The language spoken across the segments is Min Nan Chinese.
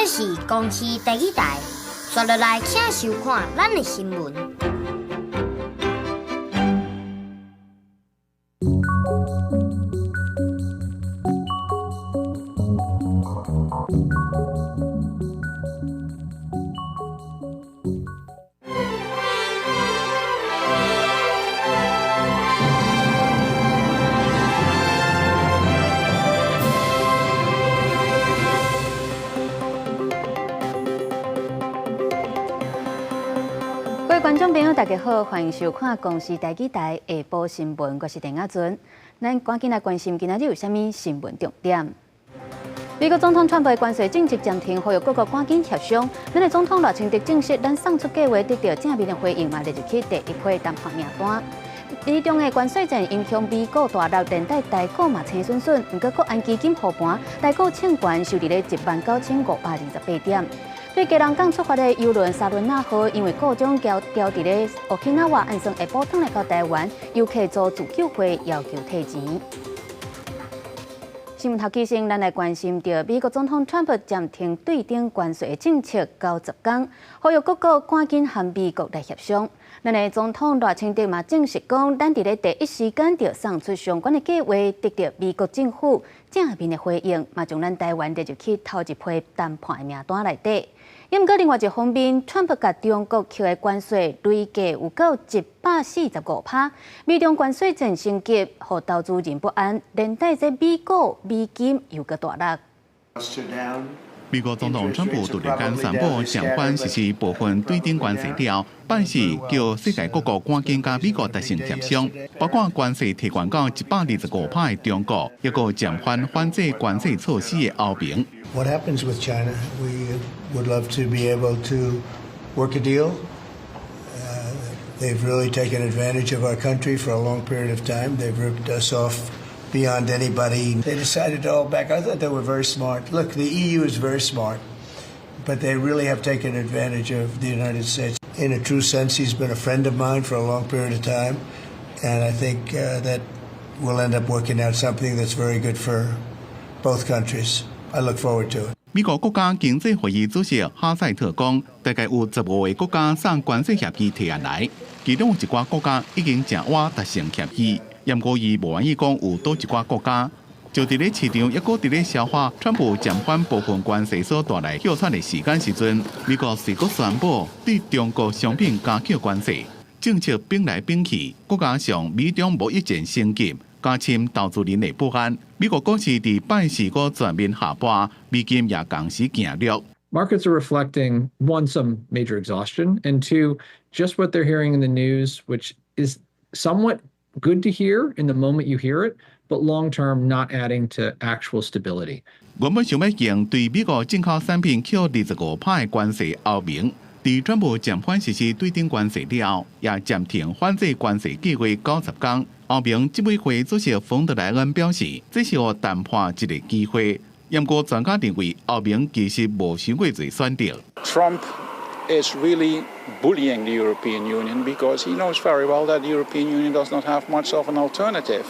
這是公視台語台，紲落來請收看咱的新聞。各位觀眾朋友，大家好，歡迎收看公視台語台下晡新聞，我是鄭亞尊。咱趕緊來關心今仔日有啥物新聞重點。美國總統川普的關稅政策暫停，呼籲各國趕緊協商。咱的總統賴清德證實，咱送出計畫得到正面的回應，嘛列入去第一批談判名單。美中的關稅戰影響美股大落，連帶台股嘛青筍筍。毋過國安基金護盤，台股衝懸收佇咧19,528點。對基隆港出發的郵輪沙崙納號，因為故障徛徛佇咧 Okinawa，按算下晡轉來到台灣，遊客組自救會要求退錢。新聞頭起先，咱來關心著美國總統川普暫停對頂關稅的政策90天，呼籲各國趕緊和美國來協商。咱的總統賴清德嘛證實講，咱佇咧第一時間就送出相關的計劃，得到美國政府正面的回應，嘛將咱台灣列入去頭一批談判的名單內底。毋過另外一方面，川普共中國扣的關稅累計有夠145%，美中關稅戰升級，予投資人不安，連帶這美股、美金又閣大落。美國總統川普突然間宣布暫緩實施部分對頂關稅了，拜四叫世界各國趕緊佮美國達成協商，包括關稅提懸到125%的中國，抑閣暫緩反制關稅措施的歐盟。 What happens with China? We would love to be able to work a deal. They've really taken advantage of our country for a long period of time. They've ripped us off beyond anybody. They decided to hold back. I thought they were very smart. Look, the EU is very smart, but they really have taken advantage of the United States. In a true sense, he's been a friend of mine for a long period of time, and I think that we'll end up working out something that's very good for both countries. I look forward to it. 美國國家經濟會議主席哈塞特講，大概有15個國家送關稅協議提案來，其中有一寡國家已經誠倚達成協議。毋過伊無願意講有佗一寡國家，就佇咧市場抑閣佇咧消化川普暫緩部分關稅所帶來歇喘的時間時陣，美國隨閣宣布對中國商品加扣關稅，政策變來變去，閣加上美中貿易戰升級，加深投資人的不安。美國股市佇拜四閣全面下跌，美金也同時行落。 Markets are reflecting, one, some major exhaustion, and two, just what they're hearing in the news, which is somewhat good to hear in the moment you hear it, but long term not adding to actual stability. 原本想欲用對美國進口產品扣25%的關稅，歐盟佇川普暫緩實施對頂關稅了後，也暫停反制關稅計劃90天。歐盟執委會主席馮德萊恩表示，這是予談判一個機會。毋過專家認為，歐盟其實無傷過濟選擇。 Trump is really bullying the European Union because he knows very well that the European Union does not have much of an alternative.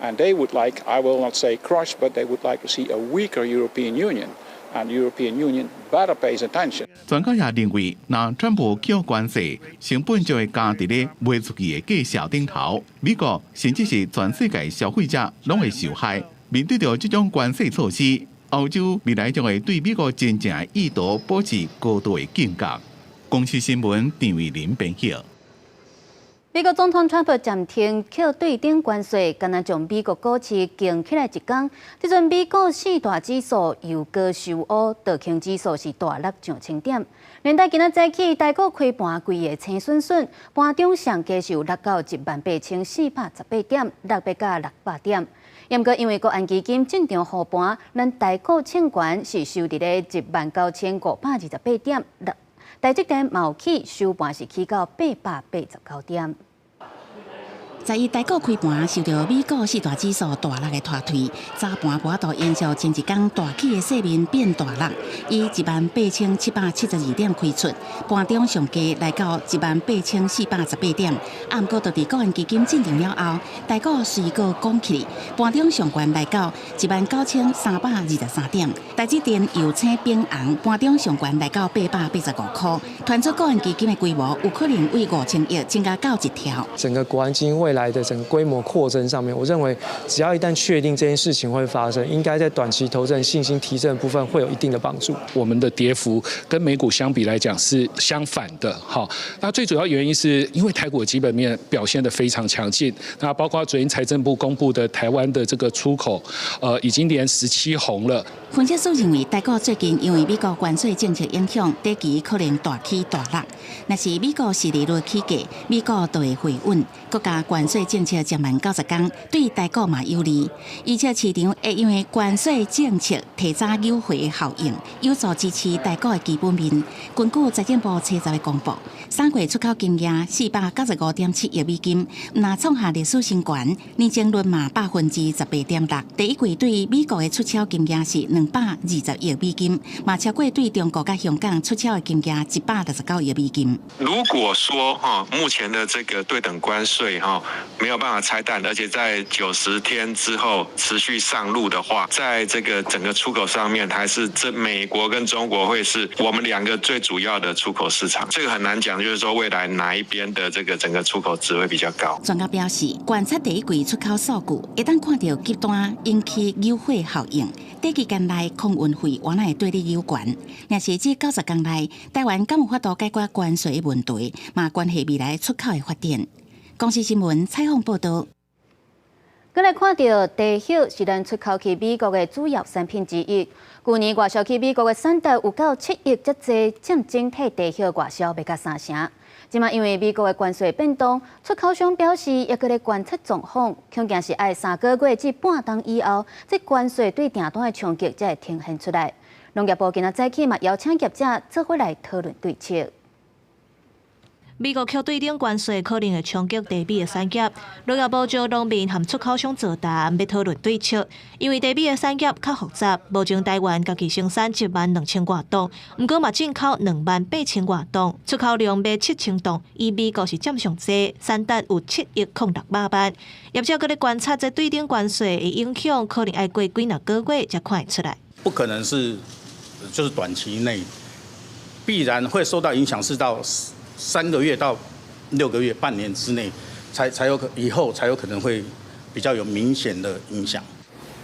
And they would like, I will not say crush, but they would like to see a weaker European Union. And the European Union better pays attention. 專家也認為，若川普扣關稅，成本就會加佇咧賣出去的價數頂頭。美國甚至是全世界消費者攏會受害。面對著這種關稅措施，歐洲未來將會對美國真正的意圖保持高度的警覺。公視新聞陳慧琳編譯。美國總統川普暫停扣對頂關稅，敢若將美國股市驚起來一工。這陣美股四大指數由高收烏，道瓊指數是大落上千點。連帶今仔早起，台股開盤規个青筍筍，盤中上低是有落到18,418點，落欲到600點。毋過因為國安基金進場護盤，咱台股衝懸是收佇咧19,528點，台積電嘛有起，收盤是起到889點。十一台股開盤受著美股四大指數大落的拖推，早盤無法度延續前一工大起的勢面變大落，以18,772點開出，盤中上低來到18,418點。啊，毋過就佇國安基金進場了後，台股隨閣攻起，盤中上懸來到19,323點。台積電又請變紅，盤中上懸來到885塊，傳出國安基金的規模有可能為5000億增加到一兆。整個國安基金未來的整個規模擴增上面，我認為只要一旦確定這件事情會發生，應該在短期投資人信心提升的部分會有一定的幫助。我們的跌幅跟美股相比來講是相反的，哈。那最主要原因是因為台股的基本面表現得非常強勁，那包括昨天財政部公布的台灣的這個出口，已經連17紅了。分析師認為，台股最近因為美國關稅政策影響，短期可能大起大落。若是美國殖利率起價，美股就會回穩。閣加關稅政策減慢90天，對台股嘛有利。而且市場會因為關稅政策提早扭回的效應，有助支持台股的基本面。根據財政部初十的公布，3月出口金額495.7億美金，毋但創下歷史新高，年增率嘛18.6%。第一季對美國的出口金額是220億美金，嘛超過對中國佮香港出口的金額169億美金。如果說哈，目前的這個對等關稅哈沒有辦法拆彈，而且在90天之後持續上路的話，在這個整個出口上面，還是這美國跟中國會是我們兩個最主要的出口市場。這個很難講，就是說未來哪一邊的這個整個出口值會比較高。專家表示，觀察第一季出口數據，會當看著急單引起扭貨效應，短期間內空運費原來會對你有關。若是這90天內，台灣敢有法度解決關稅的問題，嘛關係未來出口的發展。公視新聞採訪報導。閣來看著茶葉是咱出口去美國的主要產品之一。舊年外銷去美國的產值有到7億遮濟，佔整體茶葉外銷袂到三成。這馬因為美國的關稅變動，出口商表示猶閣咧觀察狀況，恐驚是愛3個月至半冬以後，這關稅對訂單的衝擊才會呈現出來。農業部今仔早起嘛邀請業者做伙來討論對策。美國扣對等關稅可能會衝擊茶米的產業，農業部招農民和出口商座談，欲討論對策。因為茶米的產業較複雜，目前台灣家己生產1萬2千外噸，毋過嘛進口2萬8千外噸，出口量欲7千噸，以美國是佔上濟，產值有7億零6百萬。業者閣咧觀察這對等關稅的影響，可能愛過幾若個月才看會出來。不可能是，就是短期內必然會受到影響，是到3個月到6個月、半年之內，才有可以後才有可能會比較有明顯的影響。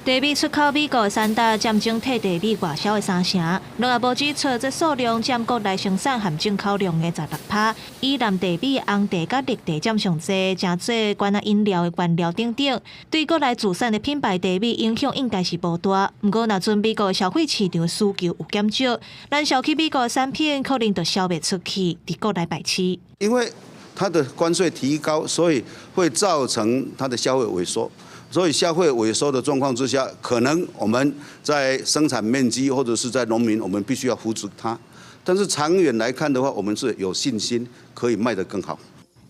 茶米出口美國產值佔整體茶米外銷的三成。農業部指出，這數量佔國內生產和進口量的16趴。以藍茶米、紅茶佮綠茶佔上濟，成做罐仔飲料的原料等等。對國內自產的品牌茶米影響應該是無大。毋過，若陣美國消費市場需求有減少，咱銷去美國的產品可能就銷袂出去，佇國內敗市。因為它的關稅提高，所以會造成它的消費萎縮。所以消費萎縮的狀況之下，可能我們在生產面積或者是在農民，我們必須要扶持它。但是長遠來看的話，我們是有信心可以賣得更好。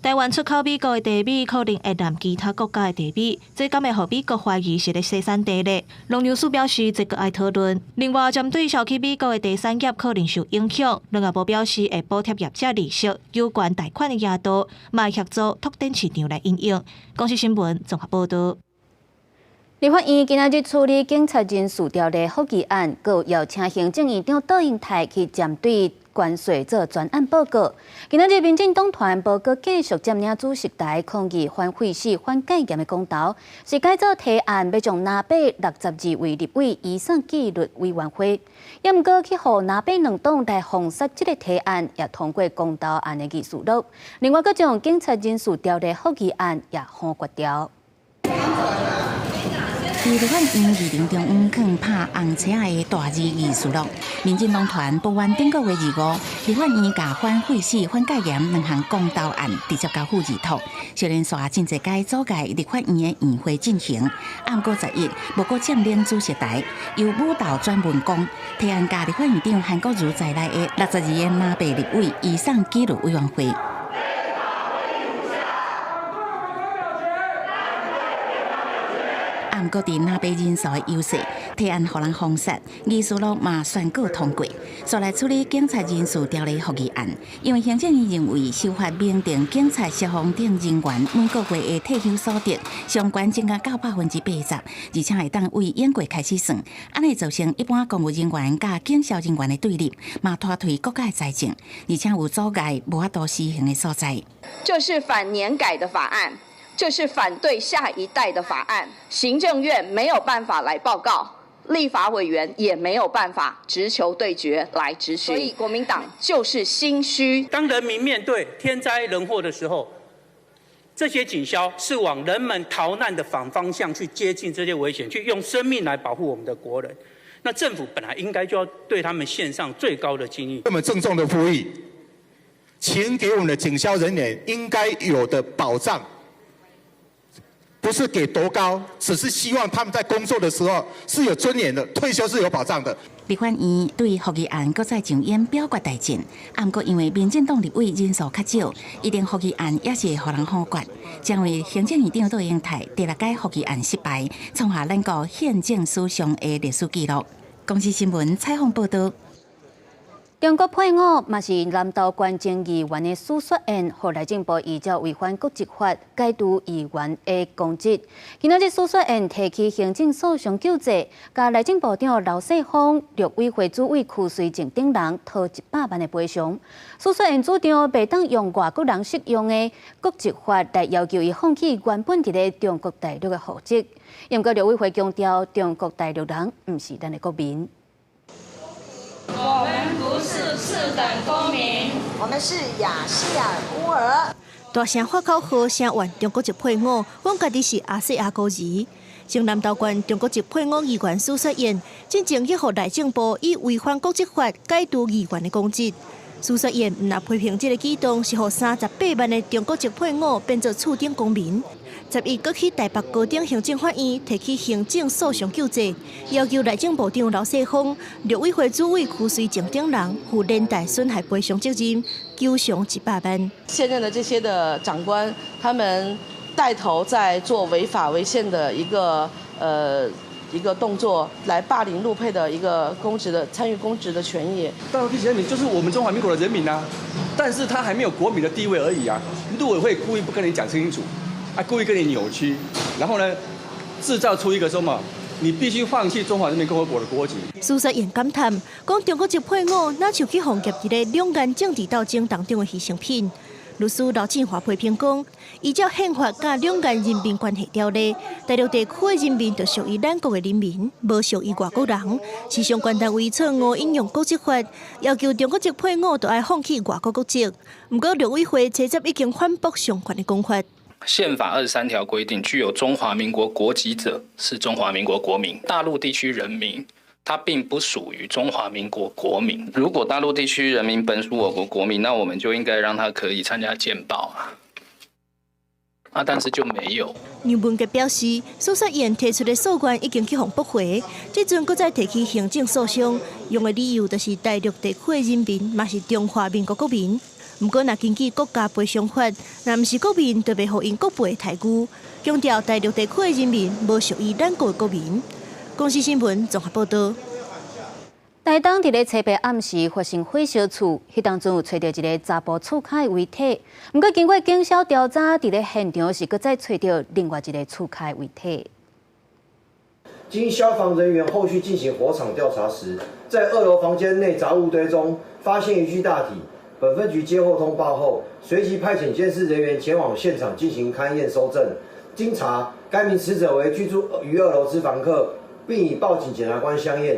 台灣出口美國的茶米可能會濫其他國家的茶米，這敢會予美國懷疑是咧洗產地咧？農糧署表示，這閣愛討論。另外，針對銷去美國的茶產業可能受影響，農業部表示會補貼業者利息、有關貸款的額度，嘛會協助拓展市場來因應。公視新聞綜合報導。立法院今仔日處理警察人事條例覆議案，閣有邀請行政院長杜英泰去針對關稅做專案報告。今仔日民進黨團無閣繼續佔領主席台抗議反廢死、反戒嚴的公投，是改做提案欲將藍白62位立委移送紀律委員會。也毋過去予藍白兩黨來封殺這个提案，也通過公投案的議事錄。另外，閣將警察人事條例覆議案也予決掉。佇立法院議庭中央囥拍紅車的大字議事錄，民進黨團不願頂個月25，立法院共反廢死、反戒嚴兩項公投案直接交付二讀，小連續真濟屆阻礙立法院的院會進行。毋過11，無閣佔領主席台，由舞蹈轉文講，提案共立法院長韓國瑜在內的62個藍白立委移送紀律委員會。毋過佇拿白人數的優勢，提案予人封殺，議事錄嘛宣告通過。煞來處理警察人事條例覆議案，因為行政院認為修法明定警察、消防等人員每個月的退休所得上懸增加到80%，而且會當為永過開始算，按呢造成一般公務人員佮警消人員的對立，嘛拖退國家的財政，而且有阻礙無法度施行的所在。這是反年改的法案，這是反對下一代的法案。行政院沒有辦法來報告，立法委員也沒有辦法直球對決來質詢。所以國民黨就是心虛。當人民面對天災人禍的時候，這些警消是往人們逃難的反方向去接近這些危險，去用生命來保護我們的國人。那政府本來應該就要對他們獻上最高的敬意。這麼鄭重的呼籲，請給我們的警消人員應該有的保障，不是給多高，只是希望他們在工作的時候是有尊嚴的，退休是有保障的。立法院對覆議案閣再上演表決大戰，毋過因為民進黨立委人數較少，一定覆議案也是會予人否決。這位行政院長卓榮泰第六屆覆議案失敗，創下咱國憲政史上的歷史紀錄。公視新聞採訪報導。中國配偶嘛是南投縣前議員的許雪燕，予內政部依照違反國籍法解除議員的公職。今仔日許雪燕提起行政訴訟救濟，共內政部長劉世鋒、陸委會主委邱瑞正等人討100萬的賠償。許雪燕主張袂當用外國人適用的國籍法來要求伊放棄原本佇咧中國大陸的戶籍。毋過陸委會強調，中國大陸人毋是咱的國民。我們不是次等公民，我們是亞細亞孤兒。大聲發口號，聲援中國籍配偶，講家己是亞細亞孤兒。前南投縣中國籍配偶議員許雪燕，進前去予內政部以違反國籍法解除議員的公職。許雪燕毋但批評這個舉動是予38萬的中國籍配偶變做次等公民。11閣去台北高等行政法院提起行政訴訟救濟，要求內政部長劉世鋒、陸委會主委邱瑞正等人負連帶損害賠償責任，求償100萬。現任的這些的長官，他們帶頭在做違法違憲的一個動作，來霸凌陸配的一個公職的參與公職的權益。大陸地區人民就是我們中華民國的人民啊，但是他還沒有國民的地位而已啊。陸委會故意不跟你講清楚。啊，故意跟你扭曲，然後呢，製造出一個說嘛，你必須放棄中華人民共和國的國籍。許雪燕感嘆，講中國籍配偶若像去予夾佇咧兩岸政治鬥爭當中的犧牲品。律師劉振華批評講，依照憲法佮兩岸人民關係條例，大陸地區的人民就屬於咱國的人民，無屬於外國人。是相關單位錯誤引用國籍法，要求中國籍配偶都愛放棄外國國籍。毋過陸委會初十已經反駁相關的講法。憲法23條規定，具有中華民國國籍者是中華民國國民。大陸地區人民，他並不屬於中華民國國民。如果大陸地區人民本屬我國國民，那我們就應該讓他可以參加健保啊。啊，但是就沒有。楊文傑表示，許雪燕提出的訴願已經去予駁回，這陣閣再提起行政訴訟，用的理由就是大陸地區的人民嘛是中華民國國民。毋過，若根據國家賠償法，若毋是國民，就袂予𪜶國賠待遇。強調大陸地區的人民無屬於咱國的國民。公視新聞綜合報導。台東佇咧初八暗時發生火燒厝，彼當陣有揣著一个查埔厝跤的遺體。毋過經過警消調查，佇咧現場是閣再揣著另外一个厝跤的遺體。經消防人員後續進行火場調查時，在二樓房間內雜物堆中發現一具大體。本分局接獲通報後，隨即派遣鑑識人員前往現場進行勘驗搜證。經查，該名死者為居住於二樓之房客，並已報請檢察官相驗。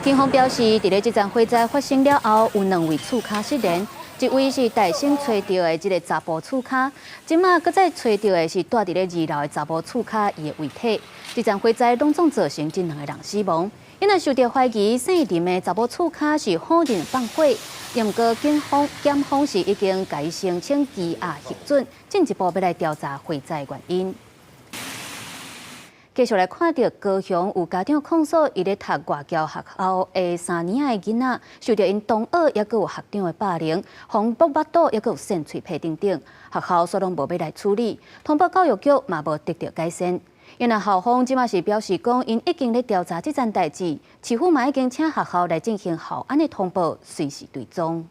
警方表示，佇咧這場火災發生了後，有兩位厝跤失聯，一位是大先揣著的這个查埔厝跤，這馬閣再揣著的是蹛佇咧二樓的查埔厝跤伊的遺體。這場火災攏總造成這兩个人死亡。𪜶若受著懷疑，姓林的查某厝跤是好人放火，毋過檢方是已經共伊申請羈押核准，進一步欲來調查火災原因。繼續來看著高雄有家長控訴，伊咧讀外僑學校的3年仔的囡仔，受著𪜶同學抑閣有學長的霸凌，予剝腹肚，抑閣有搧喙皮等等，學校煞攏無欲來處理，通報教育局嘛無得著改善。因為校方這馬是表示講，𪜶已經咧調查這件代誌，市府嘛已經請學校來進行校安的通報，隨時追蹤。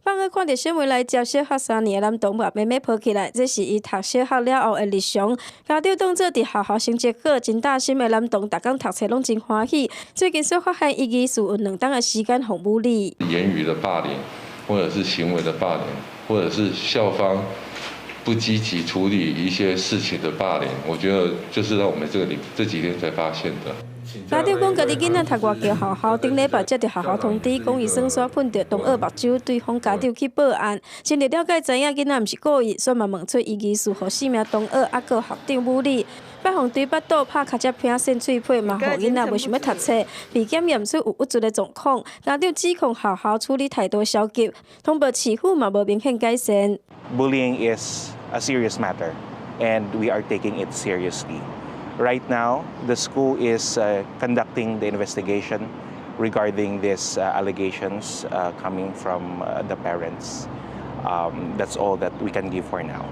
放學看著小妹來接小學3年的男同學，慢慢抱起來，這是伊讀小學了後的日常。家長當做佇學校成績好、真貼心的男同，逐工讀冊攏真歡喜。最近煞發現伊疑似有2冬的時間予侮辱。言語的霸凌，或者是行為的霸凌，或者是校方不積極處理一些事情的霸凌，我覺得就是在我們這裡這幾天才發現的。家長講，家己囡仔讀外籍學校，頂禮拜接著學校通知，講伊耍沙噴著同學目睭，對方家長去報案。深入了解，知影囡仔毋是故意，煞嘛問出伊疑似予四名同學猶閣學長侮辱，捌予對腹肚拍尻脊骿、搧喙皮，嘛予囡仔袂想欲讀冊。被檢驗出有鬱卒的狀況，家長指控學校處理態度消極，通報市府嘛無明顯改善。 Bullying is a serious matter, and we are taking it seriously. Right now, the school is conducting the investigation regarding these allegations coming from the parents. That's all that we can give for now.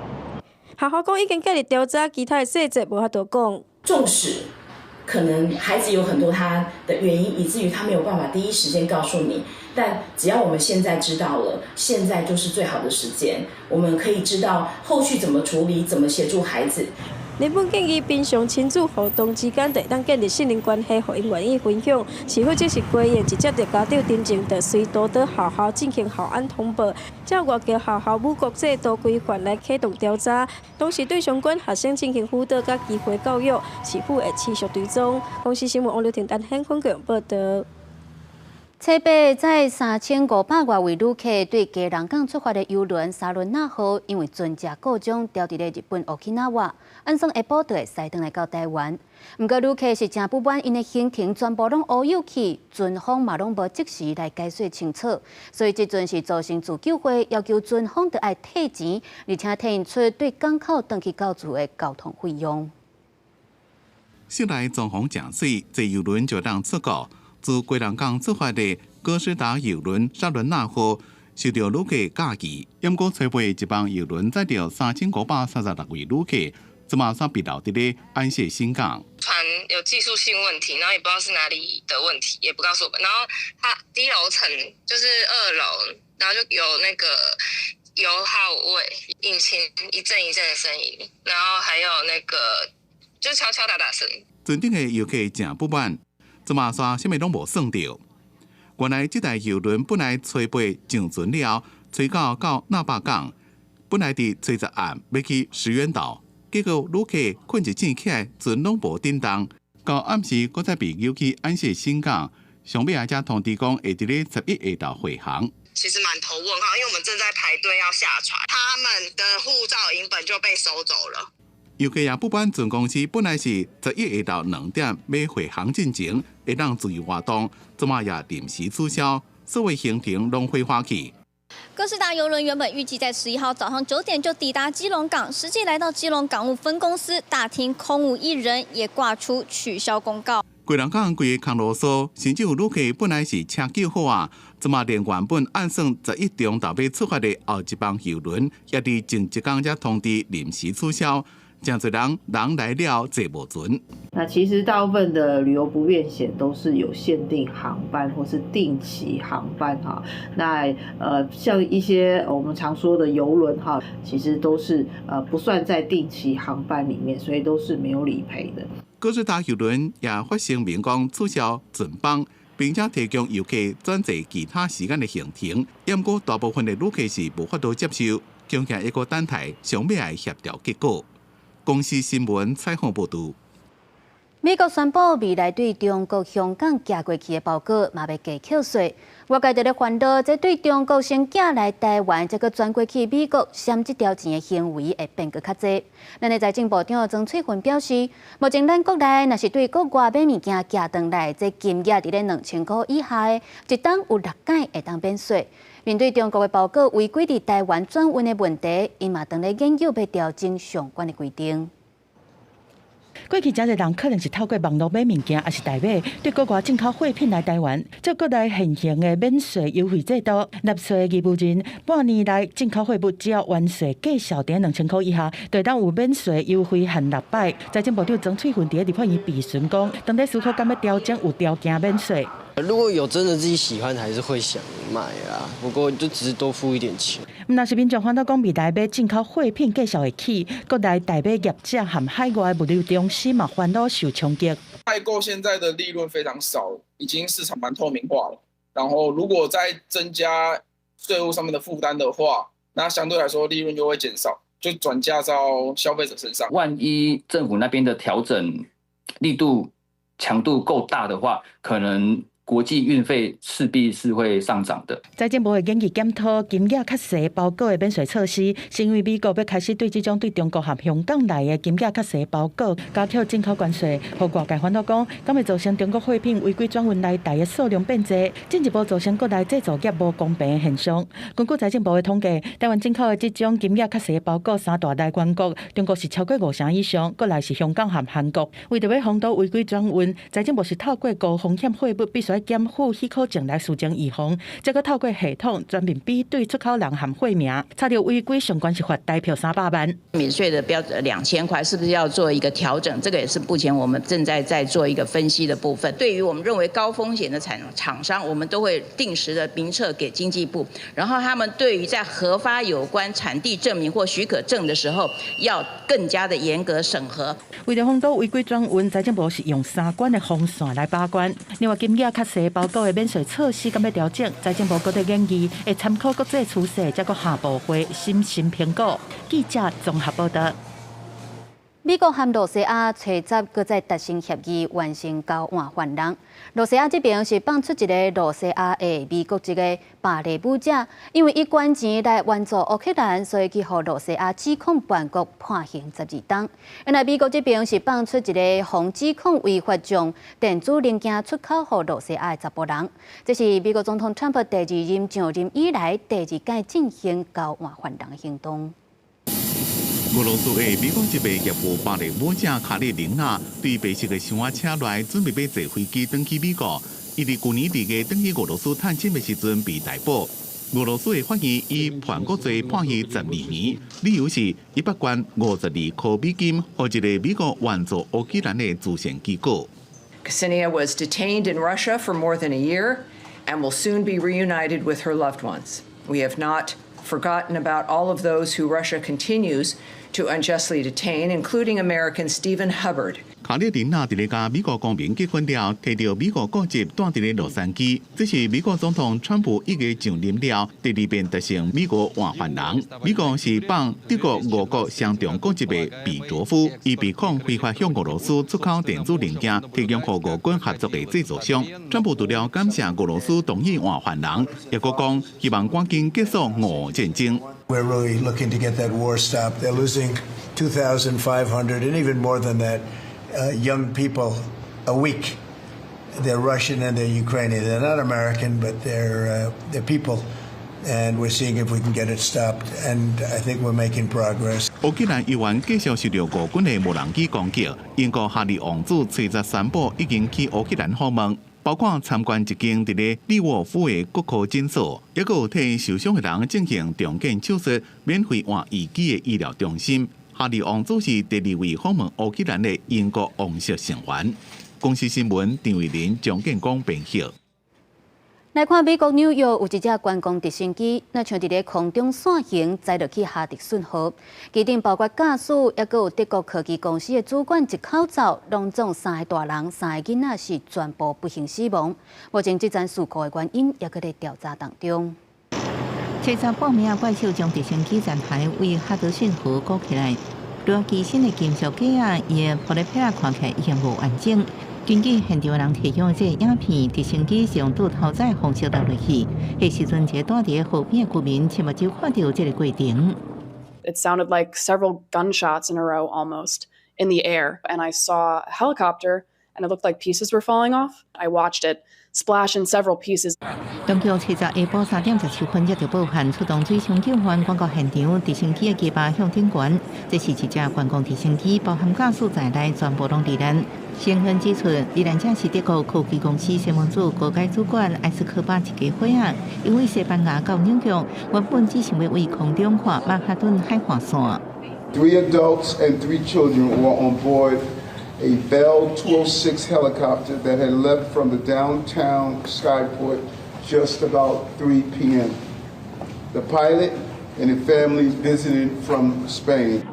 學校講已經介入調查，其他的細節無法度講。縱使可能孩子有很多他的原因，以至於他沒有辦法第一時間告訴你，但只要我們現在知道了，現在就是最好的時間，我們可以知道後續怎麼處理，怎麼協助孩子。日本建議平常親子互動之間，就會當建立信任關係，予𪜶願意分享。市府則是規定，一接著家長陳情，就隨督導學校進行校安通報，照外籍學校侮國制度規範來啟動調查，同時對相關學生進行輔導佮機會教育。市府會持續追蹤。公視新聞王劉婷、陳顯坤報導。初八載3500外位旅客對基隆港出發的郵輪莎倫娜號，因為船隻故障牢佇咧日本 Okinawa，按算下晡就會駛轉來到台灣。毋過旅客是誠不滿，𪜶的行程全部攏烏有去，船方嘛攏無即時來解說清楚，所以這陣是組成自救會，要求船方著愛退錢，而且退𪜶出對港口轉去到厝的交通費用。室內裝潢誠媠，坐郵輪就當出國。自基隆港出發的歌詩達郵輪莎倫娜號受著旅客佮意，毋過初八一班郵輪載著3536位旅客，這馬煞被留佇咧安謝新港。船有技術性問題，然後也不知道是哪裡的問題，也不告訴我們。然後它低樓層就是2樓，然後就有那個油耗味，引擎一陣一陣的聲音，然後還有那個就敲敲打打聲。船頂的遊客誠不滿。這馬煞啥物攏無算著。原來這台郵輪本來初八上船了，吹到到那霸港，本來佇初十暗欲去石垣島，結果旅客睏一醒起來，船攏無振動。到暗時，閣再被扭去安謝新港，上尾仔才通知講會佇咧11下晝回航。其實滿頭問號，因為我們正在排隊要下船，他們的護照影本就被收走了。遊客也不滿船公司本來是11下晝2點欲回航進前，會當自由活動，這馬也臨時取消，所有行程攏火化去。歌詩達郵輪原本預計在11號早上9點就抵達基隆港，實際來到基隆港務分公司大廳空無一人，也掛出取消公告。基隆港規个空路所，甚至有旅客本來是車叫好啊，這馬連原本按算11中晝欲出發的後一班郵輪，也佇前一工才通知臨時取消。誠濟人人來了坐無船。那其實大部分的旅遊不便險都是有限定航班或是定期航班哈。那像一些我們常說的郵輪哈，其實都是不算在定期航班裡面，所以都是沒有理賠的。歌詩達郵輪也發聲明講取消全班，並且提供遊客轉坐其他時間的行程。毋過大部分的旅客是無法度接受，恐驚猶閣等待上尾的協調結果。公視新聞採訪報導。美國宣布未來對中國香港寄過去的包裹嘛欲加扣稅。外界佇咧煩惱，這對中國先寄來台灣，再閣轉過去美國，省這條錢的行為會變閣較濟。咱的財政部長曾翠芬表示，目前咱國內若是對國外買物件寄轉來，這金額佇咧2000箍以下的，一冬有6擺會當免稅。面對中國的包裹違規佇台灣轉運的問題，𪜶嘛當咧研究欲調整相關的規定。過去誠濟人可能是透過網路買物件，抑是代買對國外進口貨品來台灣，照國內現行的免稅優惠制度，納稅義務人半年內進口貨物只要完稅價數佇2000箍以下，就會當有免稅優惠限6擺。財政部長曾翠芬佇立法院備詢講，當咧思考敢欲調整有條件免稅。如果有真的自己喜歡，還是會想買啊。不過就只是多付一點錢。毋但是民眾煩惱講未來買進口貨品價數會起，國內代買業者和海外物流中心嘛煩惱受衝擊。代購現在的利潤非常少，已經市場蠻透明化了。然後如果再增加稅務上面的負擔的話，那相對來說利潤就會減少，就轉嫁到消費者身上。萬一政府那邊的調整力度強度夠大的話，可能國際運費勢必是會上漲的。財政部會研議檢討金額較細包裹的免稅措施，是因為美國欲開始對這種對中國和香港來的金額較細包裹加扣進口關稅，予外界煩惱講，敢會造成中國貨品違規轉運來台的數量變濟，進一步造成國內製造業無公平的現象。根據財政部的統計，台灣進口的這種金額較細包裹三大來源國，中國是超過五成以上，閣來是香港和韓國。為著欲防堵違規轉運，財政部是透過高風險貨物必須檢附許可證來事前預防，再閣透過系統全面比對出口人和貨名，查著違規上懸是罰台票300萬。免稅的標準2000塊，是不是要做一個調整？這個也是目前我們正在在做一個分析的部分。對於我們認為高風險的廠商，我們都會定時的名冊給經濟部，然後他們對於在核發有關產地證明或許可證的時候，要更加的嚴格審核。為著防堵違規轉運，財政部是用三關的防線來把關。另外，金額較細包裹的免稅措施敢欲調整？財政部閣咧研議，會參考國際趨勢，再閣下步會審慎評估。記者綜合報道。美國和露西亞初十閣再達成協議，完成交換犯人。露西亞這邊是放出一个露西亞的美國籍的芭蕾舞者，因為伊捐錢來援助烏克蘭，所以去予露西亞指控叛國判刑12冬。原來美國這邊是放出一个予指控違法將電子零件出口予露西亞的查埔人。這是美國總統川普第二任上任以來第二擺進行交換犯人的行動。俄羅斯的美國籍的業務芭蕾舞者卡列琳娜對白色的箱仔車內準備欲坐飛機轉去美國。伊佇舊年2月轉去俄羅斯探親的時陣被逮捕。俄羅斯的法院以叛國罪判伊12年，理由是伊捌捐52箍美金予一个美國援助烏克蘭的慈善機構。 Ksenia was detained in Russia for more than a year and will soon be reunited with her loved ones. We have not forgotten about all of those who Russia continues to unjustly detain, including American Stephen Hubbard. 卡列琳娜佇咧佮美國公民結婚了，提著美國國籍蹛佇咧洛杉磯。這是美國總統川普一月上任了，第二遍達成美國換犯人。美國是放德國、俄國雙重國籍的彼卓夫，伊被控非法向俄羅斯出口電子零件，提供予俄軍合作的製造商。川普除了感謝俄羅斯同意換犯人，也閣講希望趕緊結束俄烏戰爭。 We're really looking to get that war stopped. They're losing 2,500 and even more than that young people a week. They're Russian and they're Ukrainian. They're not American, but they're people. And we're seeing if we can get it stopped. And I think we're making progress. 烏克蘭猶原繼續受著俄軍的無人機攻擊。英國哈利王子初十宣布已經去烏克蘭訪問，包括參觀一間佇咧利沃夫的骨科診所，抑閣有替受傷的人進行重建手術、免費換義肢的醫療中心。哈利王子是第二位訪問烏克蘭的英國王室成員。公視新聞張慧玲、張建光編譯。來看美國紐約有一隻觀光直升機，若像佇咧空中傘形載落去哈德遜河，機頂包括駕駛，抑閣有德國科技公司的主管一口罩，攏總三個大人、三个囡仔是全部不幸死亡。目前這樁事故的原因抑閣咧調查當中。初十報暝啊，怪獸將直升機殘骸對哈德遜河鼓起來，落機身的金屬架仔，伊的玻璃片看起來已經無完整。根據現場人提供的這个影片，直升機是用倒頭載方式落落去。彼時陣，一個蹛佇河邊的居民，親目睭看著這个過程。 It sounded like several gunshots in a row, almost in the air, and I saw a helicopter, and it looked like pieces were falling off. I watched it splash in several pieces. 當局七十下晡3點17分接到報案，出動水上救援趕到現場，直升機的機把向頂懸。這是一隻觀光直升機，包含駕駛在內，全部攏罹難。新聞指出，罹難者是德國科技公司西門子高階主管埃斯科巴一家伙仔，因為西班牙到紐約，原本只想欲佇空中看曼哈頓海岸線。 Three adults and three children were on board a Bell 206 helicopter that had left from the downtown skyport just about 3 p.m. The pilot and a family visiting from Spain.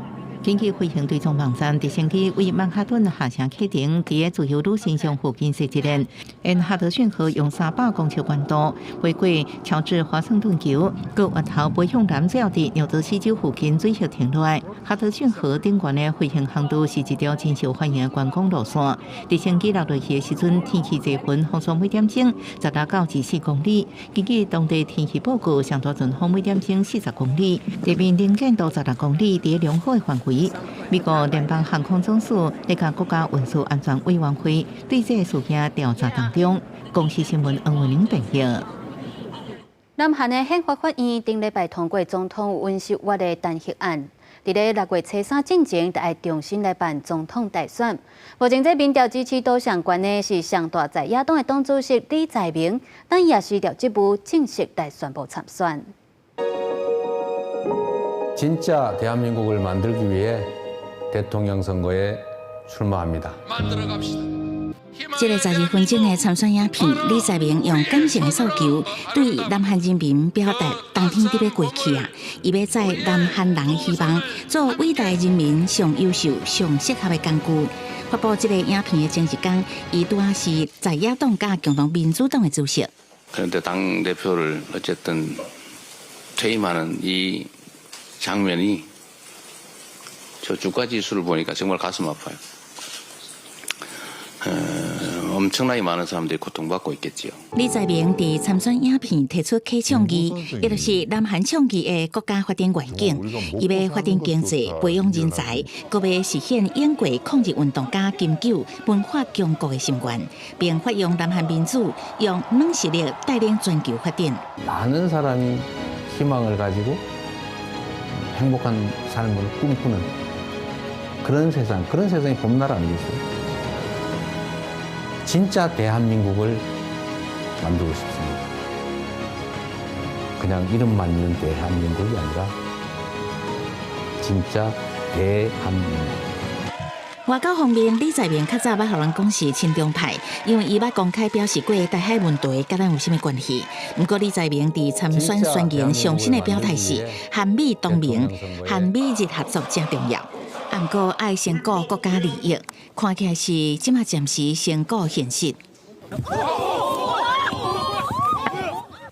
根據飛行追蹤網站，直升機為曼哈頓下城啟程，佇个自由女神像附近踅一輪，沿哈德遜河用300公尺高度飛過喬治華盛頓橋，閣越頭飛向南，最後佇紐澤西州附近水域停落來。哈德遜河頂懸的飛行航道是一條真受歡迎的觀光路線。直升機落落去的時陣，天氣濟雲，風速每點鐘16到24公里。根據當地天氣報告，上大陣風每點鐘40公里，地面能見度16公里，佇良好的範圍。美國聯邦航空總署咧佮國家運輸安全委員會對這个事件調查當中。公視新聞黃文玲編譯。南韓的憲法法院頂禮拜通過總統尹錫悅的彈劾案，佇咧6月初三進前，就愛重新來辦總統大選。目前這民調支持度上懸的是上大在野黨的黨主席李在明，但也辭掉職務，正式來宣布參選。 진짜 대한민국을 만들기 위해 대통령 선거에 출마합니다. 這个12分鐘的參選影片，李在明用感性的訴求，對南韓人民表達冬天得欲過去啊，伊欲載南韓人的希望，做偉大人民上優秀、上適合的工具。發布這个影片的前一工，伊拄仔是在野黨佮共同民主黨的主席。 그런데 당 대표를 어쨌든 퇴임하는 이 장면이 저 주가 지수를 보니까 정말 가슴 아파요. 엄청나게 많은 사람들이 고통받고 있겠지요. 李在明佇參選影片提出開創議，也就是南韓倡議的國家發展願景。伊欲發展經濟、培養人才，閣欲實現永過抗日運動家金九文化強國的心願，並發揚南韓民主，用軟實力帶領全球發展。 많은 사람이 희망을 가지고 행복한 삶을 꿈꾸는 그런 세상, 그런 세상이 봄날 아니겠어요? 진짜 대한민국을 만들고 싶습니다. 그냥 이름만 있는 대한민국이 아니라 진짜 대한민국. 外交方面，李在明較早捌予人講是親中派，因為伊捌公開表示過台海問題佮咱有啥物關係。毋過李在明佇參選宣言上新的表態是，韓美同盟、韓美日合作誠重要。啊，毋過愛先顧國家利益，看起來是這馬暫時先顧現實。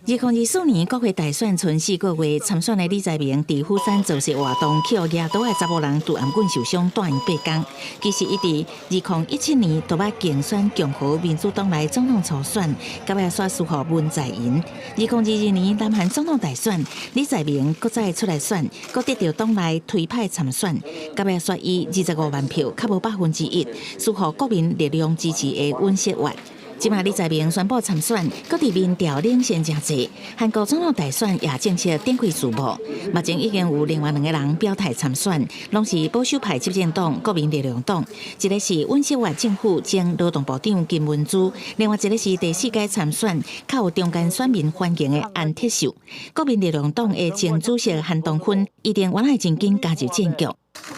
2024年國會大選賰4個月，參選的李在明佇釜山造勢活動，去予舉刀的查埔人拄頷棍受傷，蹛院8工。其實伊佇2017年就捌競選共和民主黨內總統初選，到尾煞輸予文在寅。2022年南韓總統大選，李在明閣再出來選，閣得著黨內推派參選，到尾煞以25萬票，較無1%，輸予國民力量支持的尹錫悅。這馬李在明宣布參選，閣佇民調領先誠濟。韓國總統大選也正式展開序幕，目前已經有另外兩個人表態參選，攏是保守派執政黨國民力量黨，一个是尹錫悅政府前勞動部長金文洙，另外一个是第四屆參選較有中間選民歡迎的安鐵秀。國民力量黨的前主席韓東勳一定原來真緊加入戰局。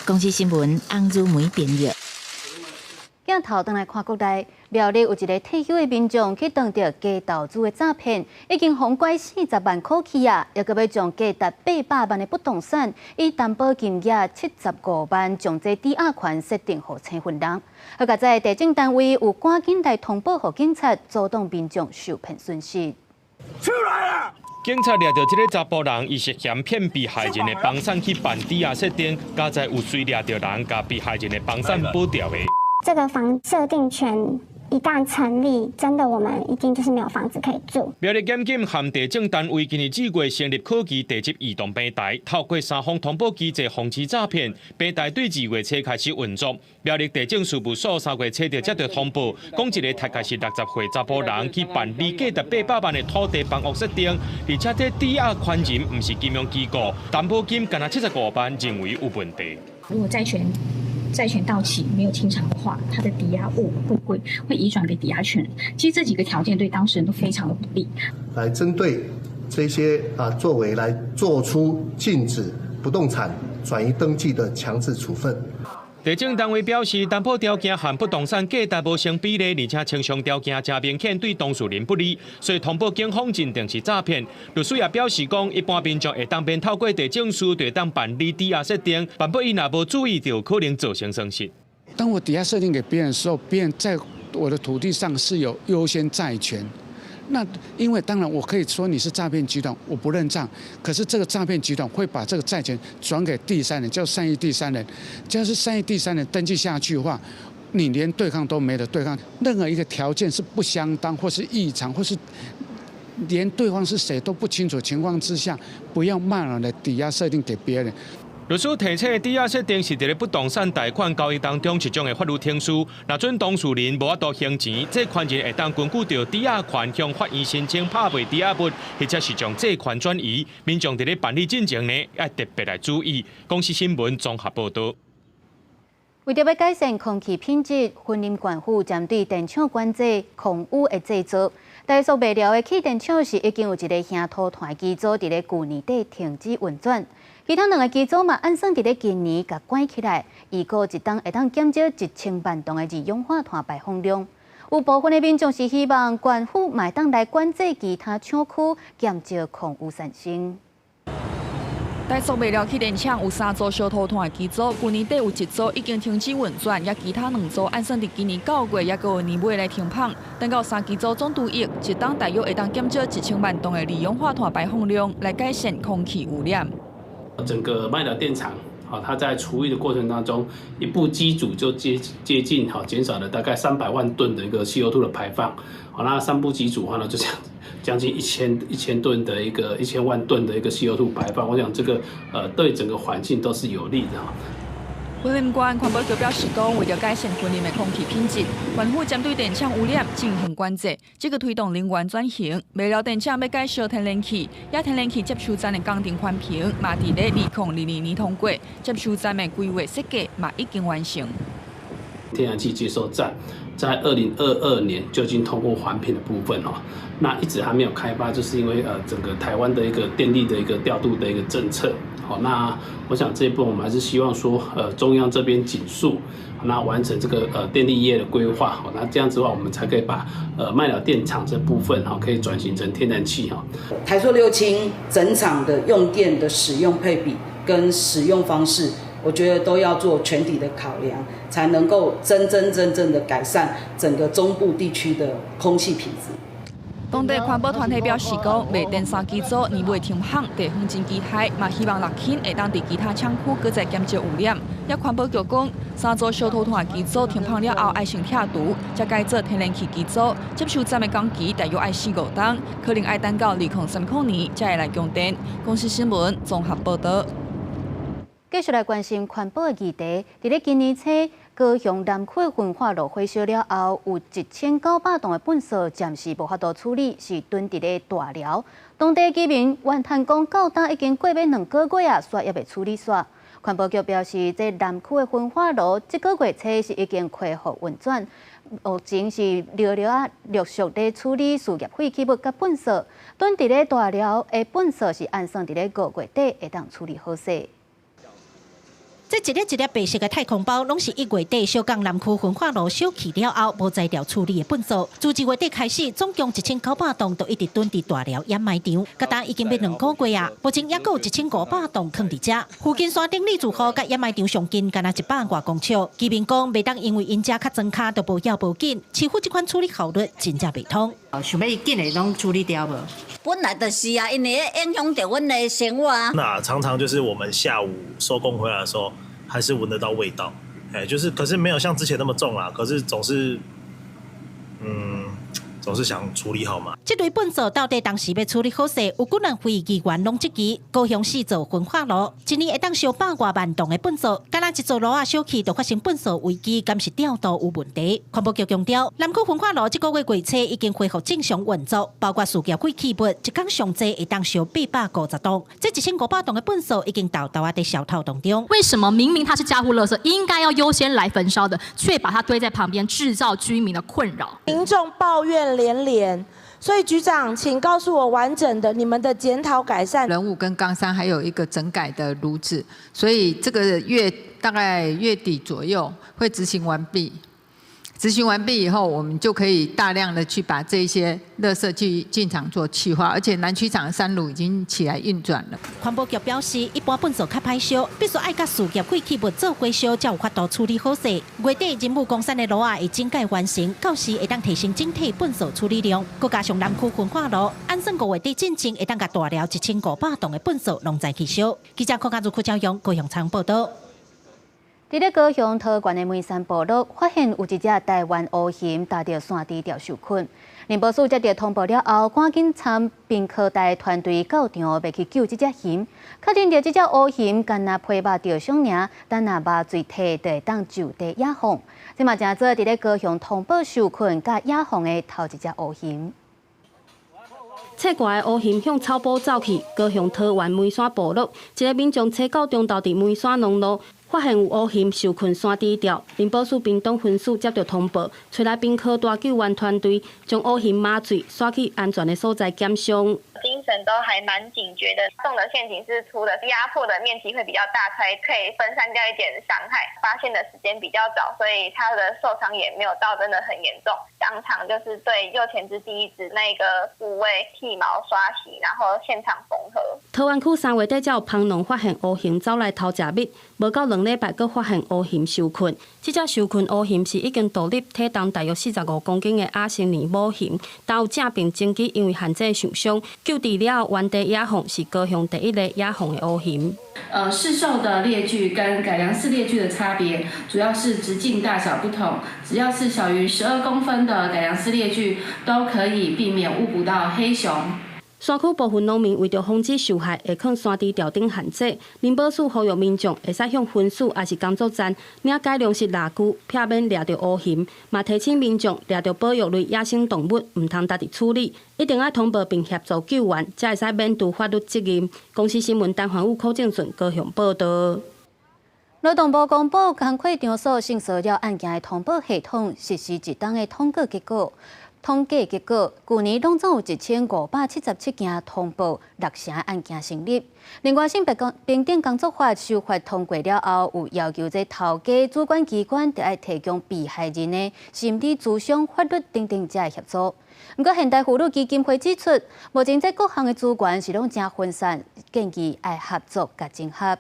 公視新聞翁如梅編譯。鏡頭轉來看國內，苗栗有一个退休的民眾去當著假投資的詐騙，已經予拐40萬箍去啊！猶閣欲將價值800萬的不動產，以擔保金額75萬，將這抵押權設定予請分人。好佳哉地政單位有趕緊來通報予警察，阻擋民眾受騙損失。出來啦！警察掠著這个查埔人，伊涉嫌騙被害人的房產去辦抵押設定，佳哉有隨掠著人，共被害人的房產保掉的。這個房設定權一旦成立，真的我們已經就是沒有房子可以住。苗栗檢警和地政單位今年4月成立科技地籍移動平台，透過三方通報機制防止詐騙。平台對2月初開始運作。苗栗地政事務所3月初就接到通報，講一个大概是60歲查埔人去辦理價值800萬的土地房屋設定，而且這抵押權人毋是金融機構，擔保金干焦75萬，認為有問題。如果債權到期沒有清償的話，它的抵押物會移轉給抵押權人。其實這幾個條件對當事人都非常的不利。來針對這些作為來做出禁止不動產轉移登記的強制處分。地政單位表示，擔保條件和不動產價值無成比例，而且清償條件誠明顯對當事人不利，所以通報警方認定是詐騙。律師也表示講，一般民眾會當免透過地政司就會當辦理抵押設定，萬不伊若無注意，就可能造成損失。當我抵押設定給別人的時候，別人在我的土地上是有優先債權。那因為當然我可以說你是詐騙集團，我不認賬。可是這個詐騙集團會把這個債權轉給第三人，叫善意第三人。只要是善意第三人登記下去的話，你連對抗都沒得對抗。任何一個條件是不相當，或是異常，或是連對方是誰都不清楚情況之下，不要貿然的抵押設定給別人。律師提醒，抵押設定是佇咧不動產貸款交易當中一種的法律程序。若準當事人無法度還錢，債權人會當根據著抵押權向法院申請拍賣抵押物，或者是將債權轉移。民眾佇咧辦理進前呢，愛特別來注意。公視新聞綜合報導。為著欲改善空氣品質，雲林縣府針對電廠管制空污的製造，台塑麥寮的氣電廠是已經有一个瓦土炭機組佇咧舊年底停止運轉。其他兩个機組嘛，按算佇咧今年共關起來，預估一冬會當減少1000萬噸的二氧化碳排放量。有部分的民眾是希望縣府嘛會當來管制其他廠區，減少空污產生。台塑麥寮氣電廠有三組燒塗炭的機組，舊年底有一組已經停止運轉，也其他兩組按算佇今年9月，抑閣有年尾來停放。等到三機組總除役，一冬大約會當減少1000萬噸的二氧化碳排放量，來改善空氣污染。整個麥寮電廠，好，它在除役的過程當中，一部機組就接近好減少了大概300萬噸的一個 CO2 的排放。好，那三部機組的話呢，就這樣將近1000噸的一個1000萬噸的一個 CO2 排放。我想這個對整個環境都是有利的。雲林縣環保局表示講，為著改善雲林的空氣品質，縣府針對電廠污染進行管制，這個推動能源轉型。麥寮電廠欲改燒天然氣，也天然氣接收站的工程環評嘛，佇咧2022年通過，接收站的規劃設計嘛已經完成。天然氣接收站在2022年就已經通過環評的部分哦，那一直還沒有開發，就是因為整個台灣的一個電力的一個調度的一個政策。好，那我想這一部分我們還是希望說，中央這邊緊速，那完成這個電力業的規劃，好，那這樣子的話，我們才可以把麥寮電廠這部分哈，可以轉型成天然氣哈。台塑六輕整廠的用電的使用配比跟使用方式，我覺得都要做全體的考量，才能夠真真正正的改善整個中部地區的空氣品質。當地環保團體表示講，賣電三機組年尾停放，地方真期待，嘛希望六輕會當佇其他廠區閣再減少污染。也環保局講，三組燒塗炭機組停放了後，愛先拆除，才改做天然氣機組。接收站的工期大約愛四五冬，可能愛等到2030年才會來供電。公視新聞綜合報導。繼續來關心環保的議題，佇咧今年初，高雄南區焚化爐火燒了後，有1900噸的糞埽暫時無法度處理，是囤佇咧大寮。當地居民怨嘆講，到今已經過欲2個月啊，煞猶未處理煞。環保局表示，這南區的焚化爐這個月初是已經恢復運轉，目前是陸陸啊陸續咧處理事業廢棄物佮糞埽。囤佇咧大寮的糞埽是按算佇咧5月底會當處理好勢。這一粒一粒白色的太空包，攏是1月底小港南區焚化爐燒去了後，無材料處理的糞埽。自1月底開始，總共1900噸都一直囤佇大寮掩埋場，到今已經欲2個月啊，目前猶閣有1500噸囥佇遮。附近山頂李子湖佮掩埋場上近，干焦100外公尺。居民講，袂當因為𪜶遮較莊跤，就無要無緊。市府這款處理效率真正袂通。想欲緊會攏處理掉無？本來就是啊，因為影響著阮的生活啊。那常常就是我們下午收工回來的時候，還是聞得到味道，哎，就是可是沒有像之前那麼重啦，可是總是總是想處理好嘛。這堆糞埽到底當時欲處理好勢，有幾萬位議員攏質疑。高雄市做焚化爐，一年會當燒百外萬噸的糞埽，敢若一座爐仔燒去就發生糞埽危機，敢是調度有問題？環保局強調，南區焚化爐這個月月初已經恢復正常運作，包括事業廢棄物，一工上濟會當燒850噸，這1500噸的糞埽已經沓沓仔佇燒透當中。為什麼明明它是家戶垃圾，應該要優先來焚燒的，卻把它堆在旁邊，製造居民的困擾？民眾抱怨連連，所以局長，請告訴我完整的你們的檢討改善。仁武跟岡山還有一個整改的爐子，所以這個月大概月底左右會執行完畢。執行完畢以後，我們就可以大量的去把這些垃圾去進場做氣化，而且南區廠三爐已經起來運轉了。環保局表示，一般糞埽較歹燒，必須愛佮事業廢棄物做伙燒，才有法度處理好勢。月底仁武岡山的爐仔會整改完成，到時會當提升整體糞埽處理量。閣加上南區焚化爐，按算5月底進前會當共大寮1500噸的糞埽攏載去燒。記者柯家如、柯昭陽高雄採訪報導。佇咧高雄桃園的梅山部落，發現有一隻台灣烏熊踏著山豬條受困。林保署接著通報了後，趕緊參屏科大團隊到場，欲去救這隻熊。確認著這隻烏熊干焦皮肉著傷爾，等若麻醉退就會當就地野放。這嘛成做佇咧高雄通報受困佮野放的頭一隻烏熊。切割的烏熊向草埔走去，高雄桃園梅山部落，一个民眾初九中晝佇梅山農路發現有烏熊受困山豬吊，林保署屏東分署接著通報，揣來屏科大救援團隊將烏熊麻醉，徙去安全的所在檢傷。精神都還蠻警覺的，中的陷阱是粗的，壓迫的面積會比較大，才可以分散掉一點傷害。發現的時間比較早，所以他的受傷也沒有到真的很嚴重。當場就是對右前肢第一趾那個部位剃毛刷洗，然後現場縫合。桃園區3月底才有蜂農發現烏熊走來偷食蜜，無夠2禮拜，閣發現烏熊受困。這隻受困烏熊是已經獨立體重大約45公斤的亞成年母熊，但有正病前期因為限制受傷，救治了後原地野放，是高雄第一个野放的烏熊。市售的獵具跟改良式獵具的差別，主要是直徑大小不同。只要是小於12公分的改良式獵具，都可以避免誤捕到黑熊。山區部分農民為著防止受害，會囥山豬吊頂限制。林保署呼籲民眾會使向分署抑是工作站領改良式獵具，避免掠著烏熊。嘛提醒民眾掠著保育類野生動物，毋通家己處理，一定愛通報並協助救援，才會使免除法律責任。公視新聞陳環武、柯正順高雄報導。勞動部公布工課場所性騷擾案件的通報系統實施一冬的統計結果。統計結果，舊年攏總有1577件通報，六成案件成立。另外，性別平等工作法修法通過了後，有要求這頭家主管機關著愛提供被害人的心理諮商、法律等等這協助。毋過，現代婦女基金會指出，目前這各項的資源是攏誠分散，建議愛合作佮整合。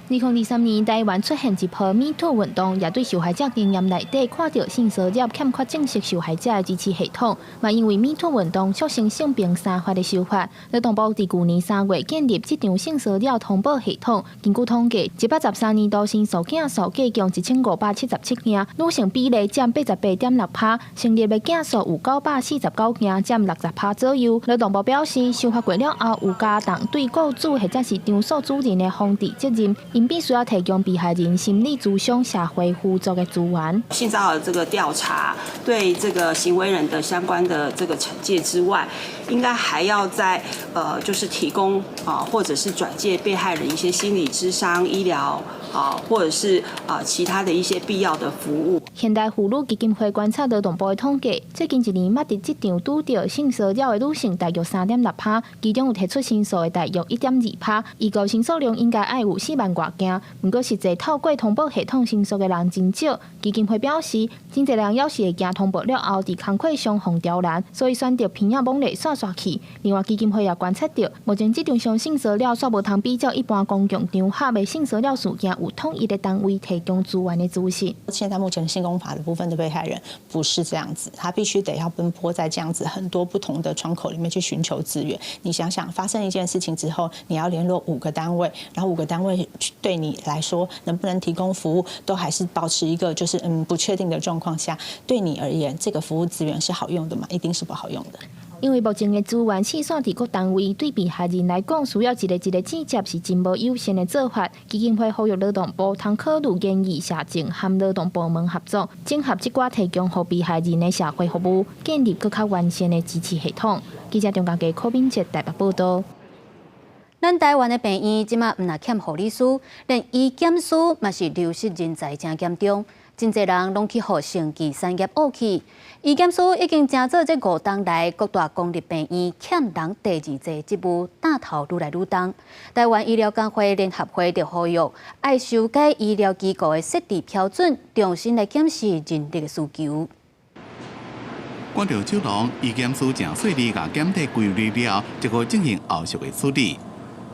2023年，台灣出現一波 Me Too 運動，也對受害者經驗內底看著性騷擾欠缺正式受害者的支持系統。嘛，因為 Me Too 運動促成性平三法的修法，勞動部佇舊年3月建立職場性騷擾通報系統。根據統計，113年度申訴件數計共1577件，女性比例佔88.6%，成立的件數有949件，佔60%左右。勞動部表示，修法過了後，有加重對雇主或者是場所主人的防治責任。𪜶必須要提供被害人心理諮商、社會輔助的資源。性騷擾這個調查，對這個行為人的相關的這個懲戒之外，應該還要再就是提供啊，或者是轉介被害人一些心理諮商、醫療啊，或者是啊其他的一些必要的服務。現代婦女基金會觀察勞動部的統計，最近一年捌佇職場拄著性騷擾的女性大約3.6%，其中有提出申訴的大約1.2%。預估申訴量應該愛有4萬外件，毋過實際透過通報系統申訴的人真少。基金會表示，真濟人猶是會驚通報了後，佇工課上予刁難，所以選擇偏仔網絡煞煞去。另外，基金會也觀察著，目前職場上性騷擾煞無通比較一般公共場合的性騷擾事件。有統一的單位提供資源的資訊。現在目前性工法的部分的被害人不是這樣子，他必須得要奔波在這樣子很多不同的窗口裡面去尋求資源。你想想，發生一件事情之後，你要聯絡五個單位，然後五個單位對你來說能不能提供服務，都還是保持一個就是不確定的狀況下，對你而言，這個服務資源是好用的嗎？一定是不好用的。因為目前的資源四散佇各單位，對被害人來講，需要一个一个接是真無友善的做法。基金會呼籲勞動部通考慮建議社政和勞動部門合作，整合這寡提供予被害人的社會服務，建立閣較完善的支持系統。記者張家傑、柯敏哲台北報導。咱台灣的病院這馬毋但欠護理師，連醫檢師嘛是流失人才誠嚴重，真濟人攏去予生技產業挖去。醫檢師已經成做這5冬來各大公立病院欠人第二濟職務，擔頭愈來愈重。台灣醫療工會聯合會就呼籲，愛修改醫療機構的設置標準，重新來檢視人力的需求。看著走廊，醫檢師誠細膩共檢體歸類了，就閣進行後續的處理。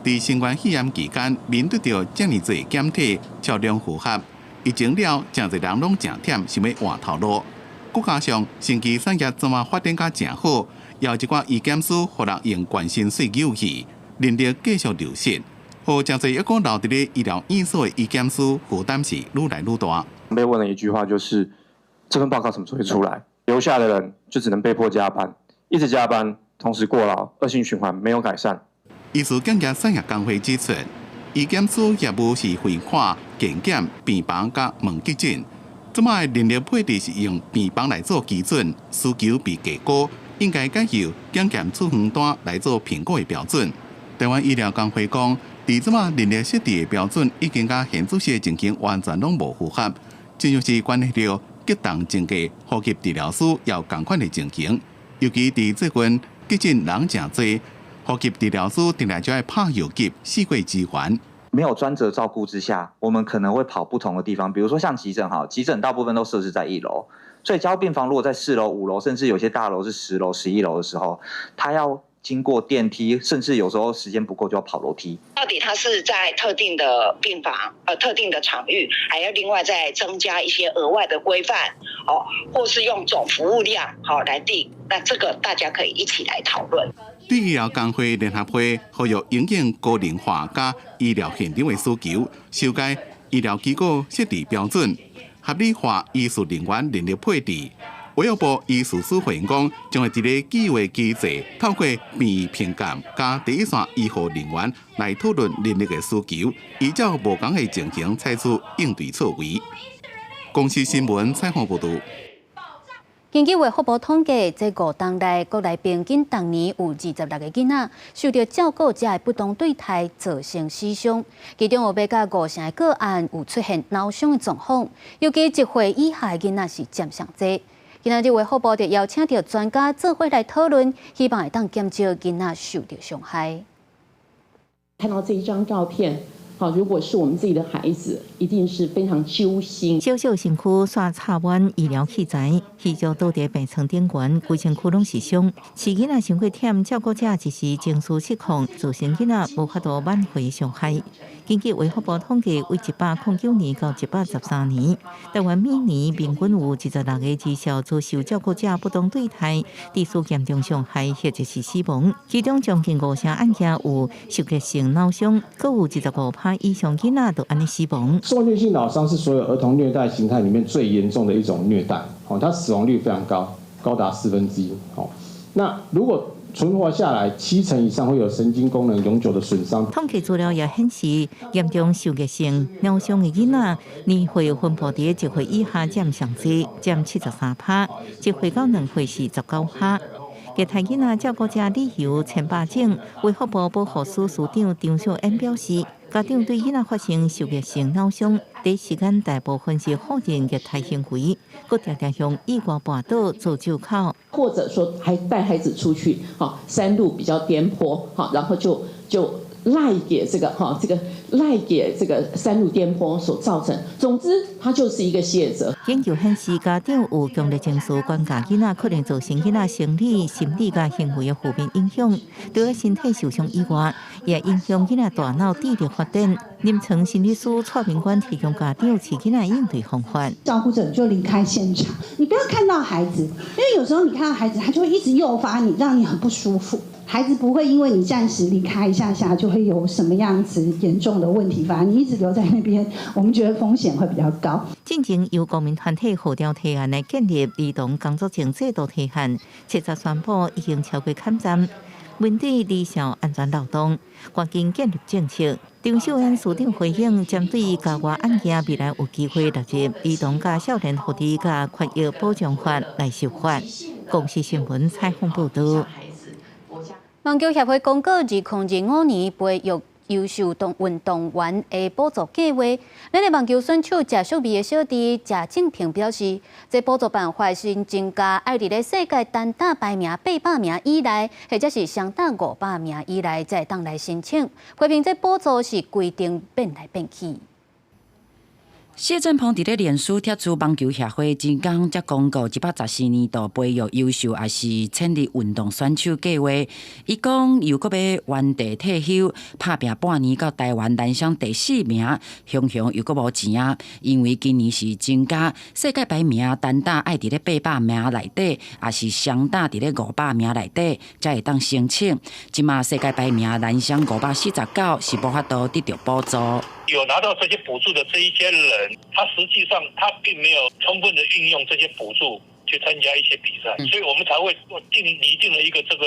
佇新冠肺炎期間，面對著遮爾濟檢體超量負荷，疫情了，誠濟人攏誠忝，想欲換頭路。閣加上生技產業這馬發展甲誠好，也有一寡醫檢師予人用懸薪水誘去，人力繼續流失，予誠濟猶閣留佇咧醫療院所的醫檢師負擔是愈來愈大。被問了一句話，就是這份報告什麼時候會出來？留下的人就只能被迫加班，一直加班，同時過勞，惡性循環沒有改善。醫師檢驗產業工會指出，醫檢師業務是匯款、健檢、病房佮問急診。這擺人力配置是用病房來做基準，需求被低估，應該改由檢驗處方單來做評估的標準。台灣醫療工會講，佇這擺人力設置的標準已經佮現主時的情形完全攏無符合，這就是關係著急重症的呼吸治療師也有仝款的情形，尤其佇最近急診人誠濟，呼吸治療師定來就愛拍藥急，四處支援。沒有專責照顧之下，我們可能會跑不同的地方，比如說像急診哈，急診大部分都設置在一樓，所以加護病房如果在4樓、5樓，甚至有些大樓是10樓、11樓的時候，他要經過電梯，甚至有時候時間不夠就要跑樓梯。到底他是在特定的病房，特定的場域，還要另外再增加一些額外的規範，哦，或是用總服務量好來定，那這個大家可以一起來討論。對醫療工會聯合會呼籲因應高齡化佮醫療現場的需求，修改醫療機構設置標準，合理化醫術人員人力配置。衛福部醫事司回應講，將會佇咧計畫機制，透過病院評鑑佮第一線醫護人員來討論人力的需求，依照無仝的情形採取應對作為。公視新聞採訪報導。根據衛福部統計，這5冬內國內平均逐年有26個囡仔受著照顧者的不當對待造成死傷，其中有欲到5成的個案有出現腦傷的狀況，尤其1歲以下的囡仔是佔上濟。今仔日衛福部就邀請著專家做伙來討論，希望會當減少囡仔受著傷害。看到這一張照片。好，如果是我們自己的孩子，一定是非常揪心。小小身軀煞插滿醫療器材，虛焦倒佇病床頂懸，規身軀攏是傷。飼囡仔傷過忝，照顧者一時情緒失控，造成囡仔無法度挽回傷害。根據衛福部統計，為109年到113年，台灣每年平均有26個兒少遭受照顧者不當對待，致使嚴重傷害或者是死亡。其中將近5成案件有受虐性腦傷，閣有25%以上囡仔就按呢死亡。受虐性腦傷是所有兒童虐待形態裡面最嚴重的一種虐待，哦，它死亡率非常高，高達1/4。哦，那如果存活下來，7成以上會有神經功能永久的損傷。統計資料也顯示，嚴重受虐性腦傷的囡仔，年歲分布佇1歲以下佔上濟，佔73%；1歲到2歲是19%。虐待囡仔照顧者理由千百種，衛福部保護司司長張秀燕表示，家長對囡仔發生受虐性腦傷，第一時間大部分是否認虐待行為，閣常常用意外跋倒做藉口，或者說還帶孩子出去，哈，山路比較顛簸，哈，然後就賴給這個哈，這個賴給這個山路顛簸所造成。總之，它就是一個卸責。研究顯示，家長有強烈情緒關教囡仔，可能造成囡仔生理、心理佮行為的負面影響。除了身體受傷以外，也影響囡仔大腦智力發展。臨床心理師蔡明官提供家長飼囡仔應對方法。照顧者就離開現場，你不要看到孩子，因為有時候你看到孩子，他就會一直誘發你，讓你很不舒服。孩子不會因為你暫時離開一下下，就會有什麼樣子嚴重的問題。反而你一直留在那邊，我們覺得風險會比較高。進前由公民團體號召提案來建立兒童工作證制度提案，七十宣布已經超過坎站，面對兒少安全漏洞，趕緊建立政策。張秀燕司長回應，針對家外案件，未來有機會納入兒童佮少年福利佮權益保障法來修法。公視新聞採訪報導。網球協會公告，2025年培育優秀動運動員的補助計劃。咱的網球選手謝淑薇的小弟謝正平表示，這補助辦法是增加愛佇咧世界單打排名800名以內，或者是雙打500名以內，才會當來申請。批評這補助是規定變來變去。謝振鵬佇咧臉書貼出網球協會前工才公告114年度培育優秀抑是潛力運動選手計劃。伊講又閣欲原地退休，拍拚半年到台灣男雙第四名，雄雄又閣無錢啊！因為今年是增加世界排名單打愛佇咧800名內底，抑是雙打佇咧500名內底，才會當申請。這馬世界排名男雙549是無法度得著補助。有拿到這些補助的這一些人，他實際上他並沒有充分的運用這些補助去參加一些比賽，所以我們才會定擬定了一個這個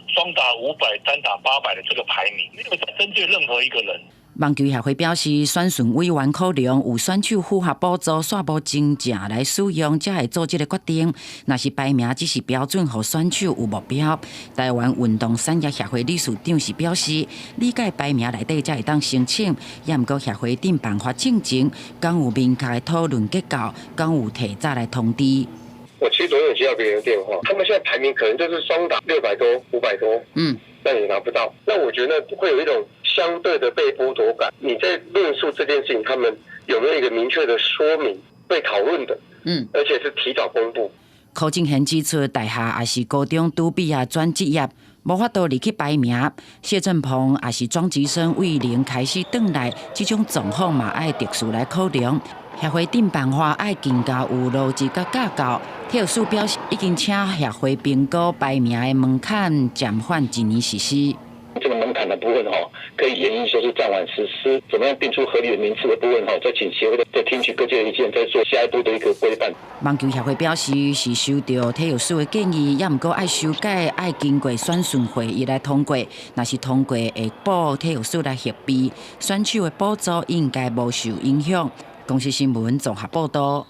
雙打500、單打800的這個排名，沒有在針對任何一個人。網球協會表示，選順委員考量有選手符合補助，煞無真正來使用，才會做這個決定。若是排名只是標準，予選手有目標。台灣運動產業協會理事長是表示，理解排名內底才會當申請，也毋過協會定辦法進前，敢有明確的討論結構，敢有提早來通知。我其實昨天有接到別人的電話，他們現在排名可能就是雙打600多、500多，那也拿不到。那我覺得會有一種相對的被剝奪感。你在論述這件事情，他們有沒有一個明確的說明被討論的？而且是提早公布。柯正賢指出，大學抑是高中拄畢業轉職業，無法度入去排名。謝振鵬抑是莊吉生為零開始轉來，這種狀況嘛愛特殊來考量。協會定辦法愛更加有邏輯佮架構。體育署表示，已經請協會評估排名的門檻暫緩一年實施。這個門檻的部分哈，可以研議說是暫緩實施，怎麼樣定出合理的名次的部分哈，再請協會再聽取各界的意見，再做下一步的一個規範。網球協會表示是收著體育署的建議，也毋過愛修改，愛經過選順會議來通過。若是通過，會報體育署來核備，選手的補助應該無受影響。公視新聞綜合報導。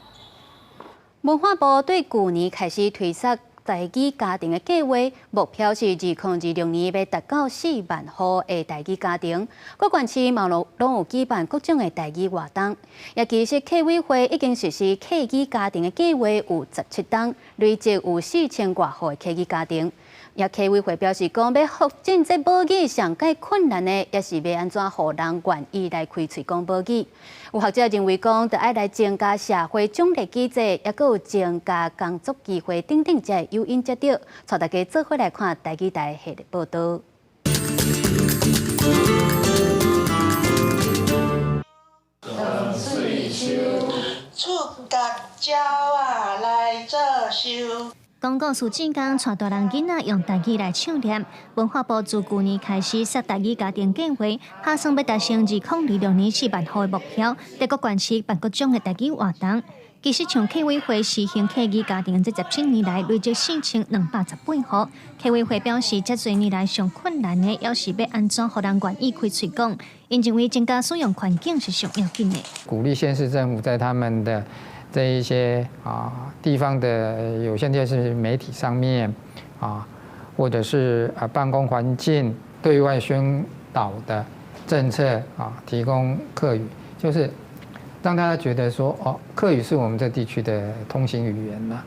文化部對舊年開始推出台語家庭的計劃，目標是2026年欲達到4萬戶的台語家庭。各縣市嘛攏有舉辦各種的台語活動。也其實客委會已經實施客語家庭的計劃有17冬，累計有4000外戶的客語家庭。也客委會表示講，欲發展這母語上蓋困難的，也是欲按怎予人願意來開喙講母語。有學者認為講，著愛來增加社會獎勵機制，抑閣有增加工作機會等等，才會誘因才對。帶大家做伙來看台語台系列報導。出角鳥仔來做岫。廣告師志剛帶大人囡仔用台語來唱念。文化部自舊年開始設台語家庭計劃，拍算欲達成2026年4萬戶的目標，佇各縣市辦各種的台語活動。其實，像客委會實行客語家庭這17年來，累積4218戶。客委會表示，這濟年來上困難的，猶是欲按怎予人願意開喙講，𪜶認為增加使用環境是上要緊的。鼓勵縣市政府在他們的這一些地方的有線電視媒體上面啊，或者是辦公環境對外宣導的政策啊，提供客語，就是讓大家覺得說哦，客語是我們這地區的通行語言啦。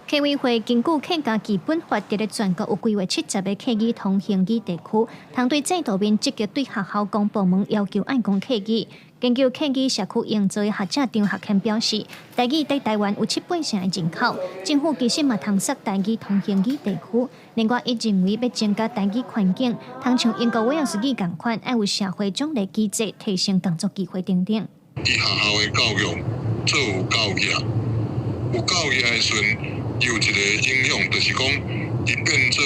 客客委會根據客家基本法，佇咧全國有規劃70個客語通行語地區，通對制度面積極對學校公部門要求愛講客語。研究客語社區營造的學者張學謙表示，台語佇台灣有七八成的人口，政府其實嘛通設台語通行語地區。另外，伊認為欲增加台語環境，通像英國威爾士語仝款，愛有社會獎勵機制，提升工作機會等等。佇學校的教育做有教育，有教育的時陣，有一個影響，就是講伊變做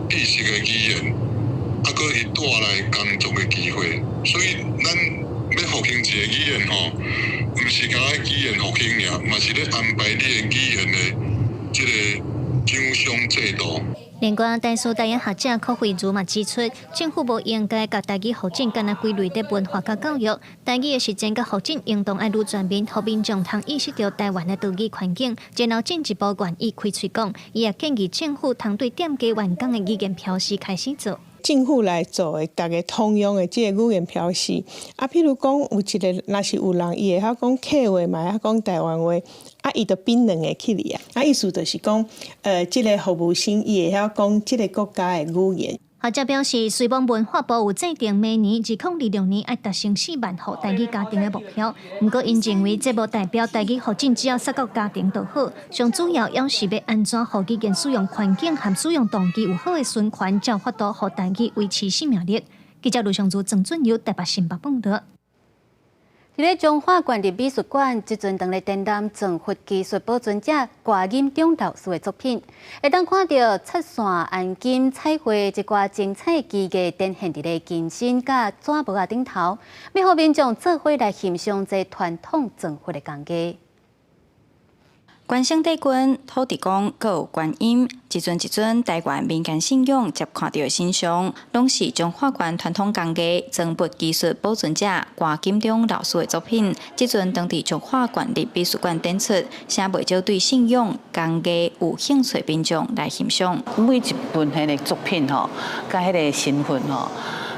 知識的語言，啊，閣伊帶來工作的機會。所以，咱欲復興一個語言吼，毋是干焦語言復興爾，嘛是咧安排你的語言的這個獎賞制度。另外，台師大的學者柯惠如嘛指出，政府無應該共台語發展干焦歸類佇文化佮教育，台語的實踐佮發展應當愛愈全面，予民眾通意識著台灣的多語環境，然後進一步願意開喙講。伊也建議政府通對店家員工的語言標示開始做。政府來做的，逐家通用的這个語言標示。啊，譬如講有一个，若是有人伊會曉講客話，嘛會曉講台灣話，啊，伊就變兩个起來啊。啊，意思就是講，這个服務生伊會曉講這个國家的語言。學者表示，雖罔文化部有制定明年2026年愛達成4萬戶台語家庭的目標，毋過𪜶認為這無代表台語發展只要設到家庭就好，上主要猶是欲按怎予語言使用環境和使用動機有好的循環，才有法度予台語維持生命力。記者盧尚如、鄭俊友台北新北報導。佇咧彰化縣立美術館，這陣當咧展覽藏佛技術保存者郭金中老師的作品，會當看著擦線、鑲金、彩繪這寡精彩技藝展現佇咧金身佮紙箔仔頂頭，欲予民眾做伙來欣賞這傳統藏佛的工藝。關聖帝君、土地公，閣有觀音，一尊一尊台灣民間信仰接看著的神像，攏是彰化縣傳統工藝藏佛技術保存者郭金中老師的作品。這陣當佇彰化縣立美術館展出，誠袂少對信仰工藝有興趣民眾來欣賞。每一份彼个作品吼，佮彼个身份吼，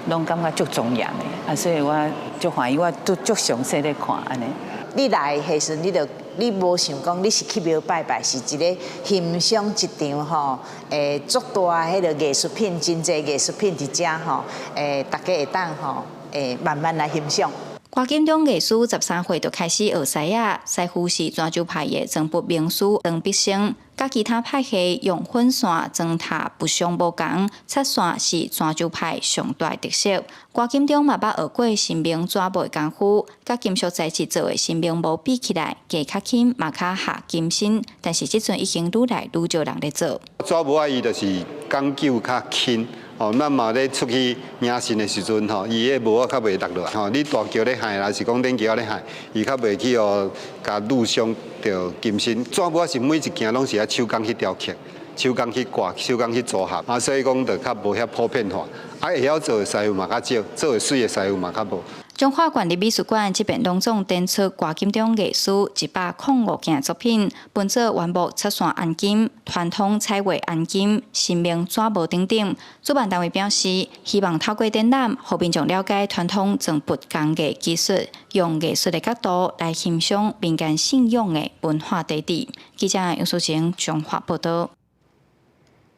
攏感覺足莊嚴的，啊，所以我足歡喜，我都足詳細咧看按呢。你來的時陣，你就你無想講你是去廟拜拜，是一个欣賞一場吼，足大彼个藝術品，真濟藝術品佇遮吼，大家會當吼，慢慢來欣賞。郭金中藝師13歲就開始學師仔，師傅是泉州派的藏佛名師張必生，佮其他派系用粉線裝塔不相無仝，擦線是泉州派上大特色。郭金中嘛捌學過神明紙箔的功夫，佮金屬材質做的神明帽比起來，加較輕，嘛較合金身，但是這陣已經愈來愈少人咧做。紙箔仔伊就是講究較輕。哦，咱嘛咧出去迎神的時陣吼，伊的帽仔較袂落落來吼。你大轎咧害，還是講電轎咧害，伊較袂去予共挼傷著金身。紙箔仔是每一件攏是愛手工去雕刻、手工去掛、手工去組合，啊，所以講就較無遐普遍化。啊，會曉做的師傅嘛較少，做會媠的師傅嘛較無。彰化縣立美術館這邊攏總展出郭金中藝師105件作品，分做原木擦線鑲金、傳統彩畫鑲金、神明紙箔等等。主辦單位表示，希望透過展覽，予民眾了解傳統藏佛工藝技術，用藝術的角度來欣賞民間信仰的文化底底。記者楊淑晴彰化報導。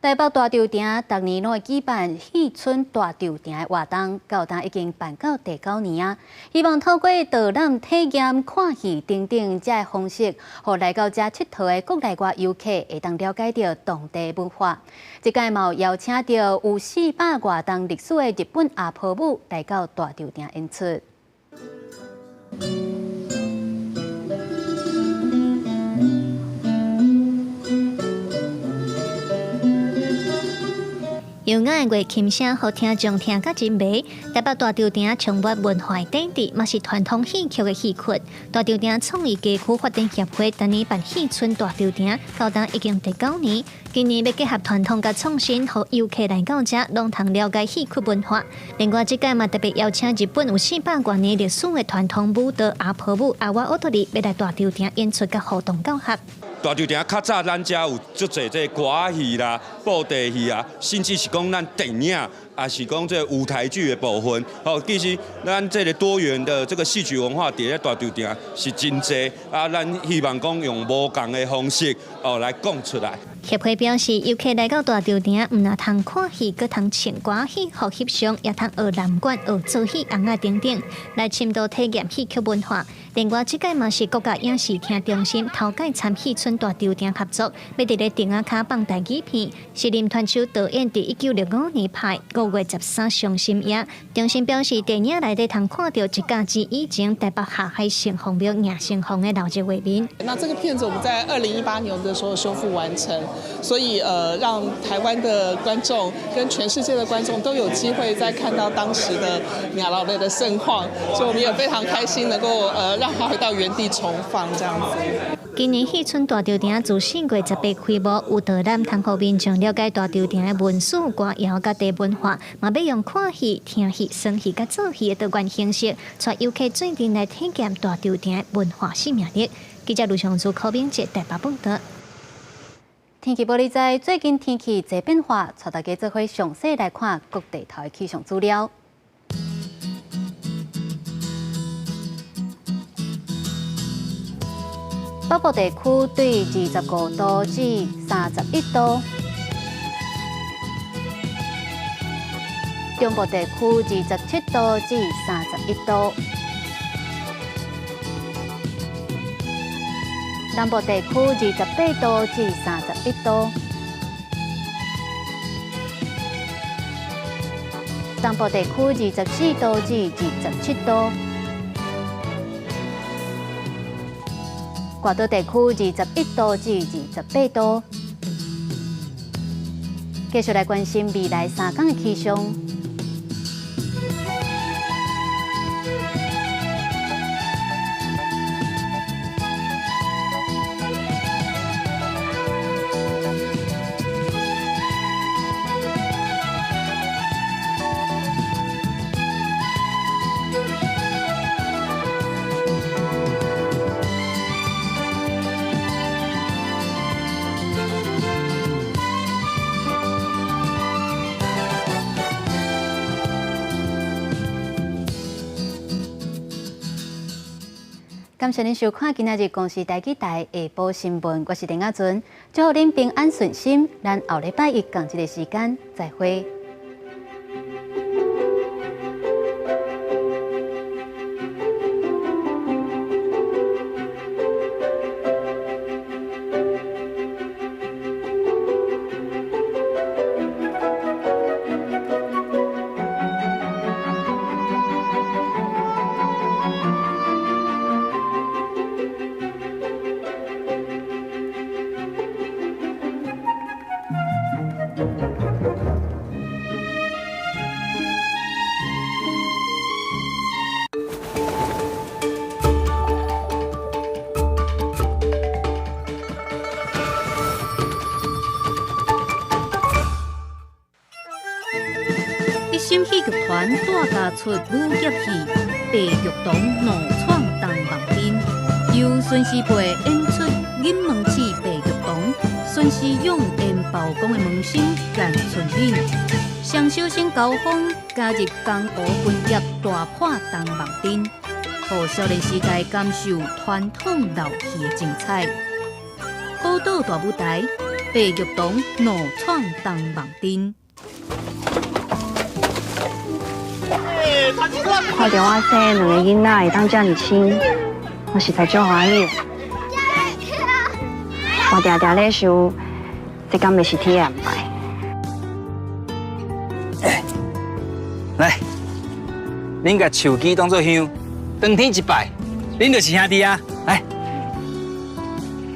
台北大稻埕逐年攏會舉辦戲春大稻埕的活動，到今已經辦到第九年啊！希望透過導覽體驗、看戲等等這个方式，予來到遮𨑨迌的國內外遊客會當了解著當地文化。這擺嘛有邀請著有400外冬歷史的日本阿婆舞來到大稻埕演出。優雅的月琴聲，予聽眾聽甲真迷。台北大稻埕充滿文化底底，嘛是傳統戲曲的戲曲。大稻埕創意街區發展協會逐年辦戲春大稻埕，到今已經第9年。今年欲結合傳統佮創新，予遊客來到遮，攏通了解戲曲文化。另外，這擺嘛特別邀請日本有400多年歷史的傳統舞蹈阿婆舞阿瓦奧多里，欲來大稻埕演出佮互動教學。大稻埕較早咱遮有足濟這歌仔戲啦、布袋戲啊，甚至是講咱電影，也是講這舞台劇的部分。吼，其實咱這个多元的這個戲曲文化佇咧大稻埕是真濟啊，咱希望講用無仝的方式哦來講出來。協會表示，遊客來到大稻埕，毋但通看戲，閣通唱歌戲、學翕相，也通學南管、學做戲、尪仔等等，來深度體驗戲曲文化。另外，這屆嘛是國家影視聽中心頭擺參戲村大稻埕合作，欲佇咧埕仔跤放台語片，是林傳秋導演佇1965年拍《5月13傷心夜》。中心表示，電影內底通看著一甲子以前台北下海城隍廟迎神風的鬧熱畫面。那這個片子我們在2018年的時候修復完成，所以讓台灣的觀眾跟全世界的觀眾都有機會再看到當時的迎老禮的盛況，所以我們也非常開心能夠讓它回到原地重放這樣子。今年戲村大稻埕自4月18開幕，有導覽通予民眾了解大稻埕的文史歌謠佮地文化，嘛欲用看戲、聽戲、耍戲佮做戲的多元形式，帶遊客做陣來體驗大稻埕的文化生命力。記者盧尚珠、柯明哲台北報導。天氣報你知，最近天氣濟變化，帶大家做伙詳細來看各地頭的氣象資料。北部地區對25度至31度，中部地區27度至31度，南部地區28度至31度，東部地區24度至27度。外島地區21度至28度。繼續來關心未來3天的氣象。感謝您收看今仔日公視台語台下晡新聞，我是陳亞純，祝福您平安順心，咱後禮拜一仝這个時間再會。一心戲劇團帶家出武俠戲《白玉堂怒闖東望鎮》，由孫思培演出銀門市白玉堂，孫思勇演包公的門生顏春敏，雙小生高峰加入江湖軍業大破東望鎮，予少年時代感受傳統老戲的精彩。寶島大舞台，白玉堂怒闖東望鎮。看著我生兩個囡仔會當遮爾親，我實在足歡喜。我定定咧想，這敢袂是天的安排？來，恁共樹枝當做香，當天一拜，恁就是兄弟啊！來，